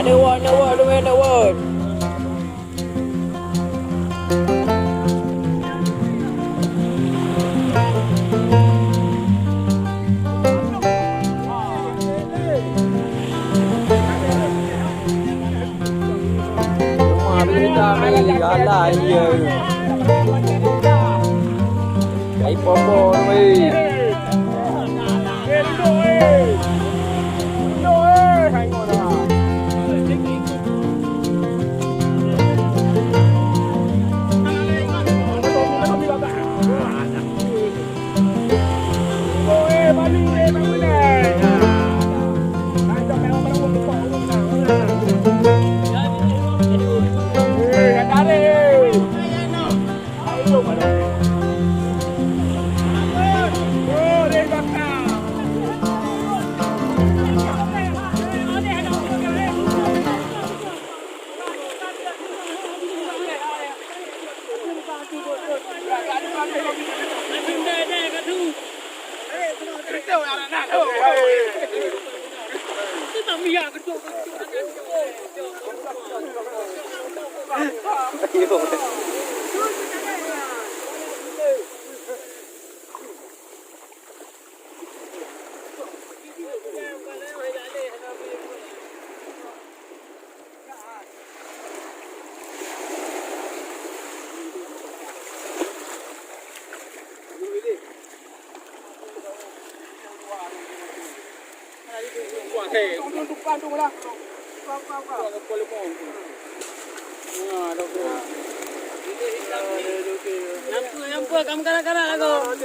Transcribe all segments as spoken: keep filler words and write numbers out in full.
Ada wot, ada wot, ada wot. Wah, berita ni, alah, iya. Ai popo weh. Nyang peue, nyang peue, kamoe karat-karat lagoe.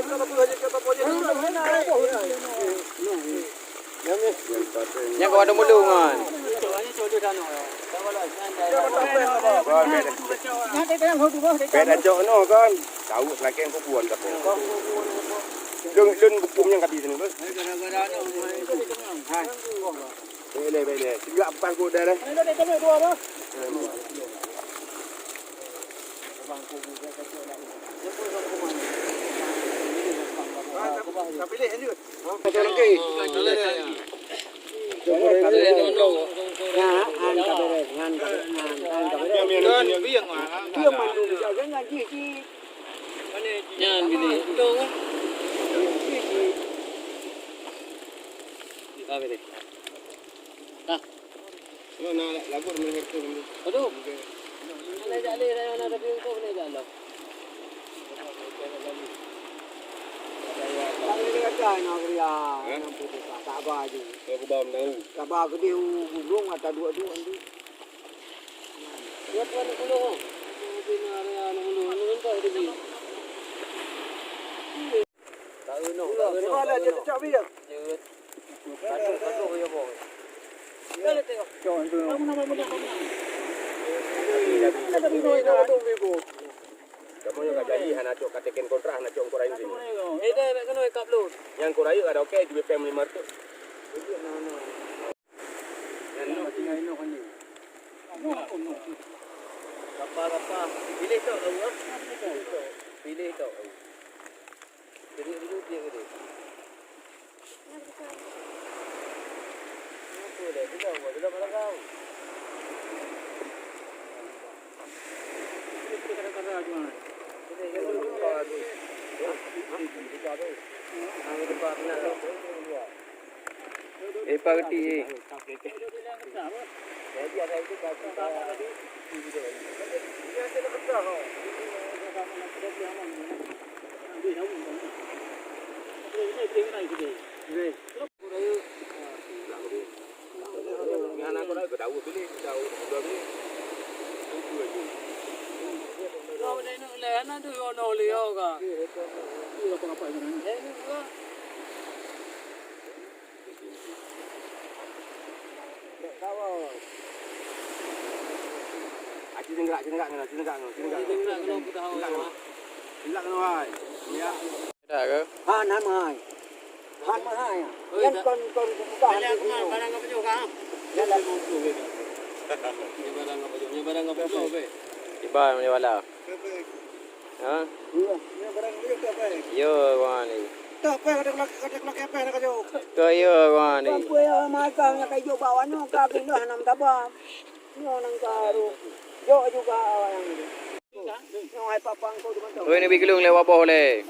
Nyan ka padum ulu ngon. Beda jok no kan. Tahu lakeng kubuan ka po. Lun, lun bukung nyang ka di sini, bos. Bele, bele. Tiga empat ku dah, dah. Tapi leh lanjut. Macam lagi. Nyan, nyan ka beres, nyan ka beres, nyan, nyan ka beres. Dia mandum jaga ngaji, cik. Nyan bilik. Jih, cik. Ka bilik. Dah. Mana lagu melihat tu? Aduh. Mana jak leh, mana tapi engkau kena jak lah. Tak boleh kata nak beri ah, eh? Nampak tu tak, tak apa je. Kau kebam tahu. Sabar gede gunung atas dua-dua tu. Buat mana puluh? Mungkin ada yang puluh, puluh entah lagi. Tak kena, tak kena, tak kena. Cocok dia. Kamoe nyang ka janji hana cok ka teken kontrak, hana cok kurayeuk. Nyang kurayeuk ada okey, duit pèng lima ratus. Gapa-gapa. Pilih tok, pilih tok. Pilih tok. Jadi dulu dia gede. Eh, Pak Keutik, eh. Aci singgak, singgak kena, singgak kena, singgak kena. Singgak kena. Singgak kena, hai. Ya. Dah ke? Han, han, hai. Han, han, hai. Oi, yan dah. Kon, kon buka. Banyak han, kemana? Barang apa juga, ha? Yan dah. Ini barang apa juga? Ini barang apa juga, be? Tiba, ni bala. Ha? Iya. Ini barang apa juga, be? Yo, wani. Dah, pe, ada kelak, ada kelak, pe, nak kacau. Ke yo, wani. Bang, pe, ya, mai kang, nak kacau bawah, nyoe ka pindah, nam tabam. Nyoe nang karu. Jok juga awak yang ni. Nyoe hai papang kau tu, mantap. Oi, ni bi geulong lé waboh lé.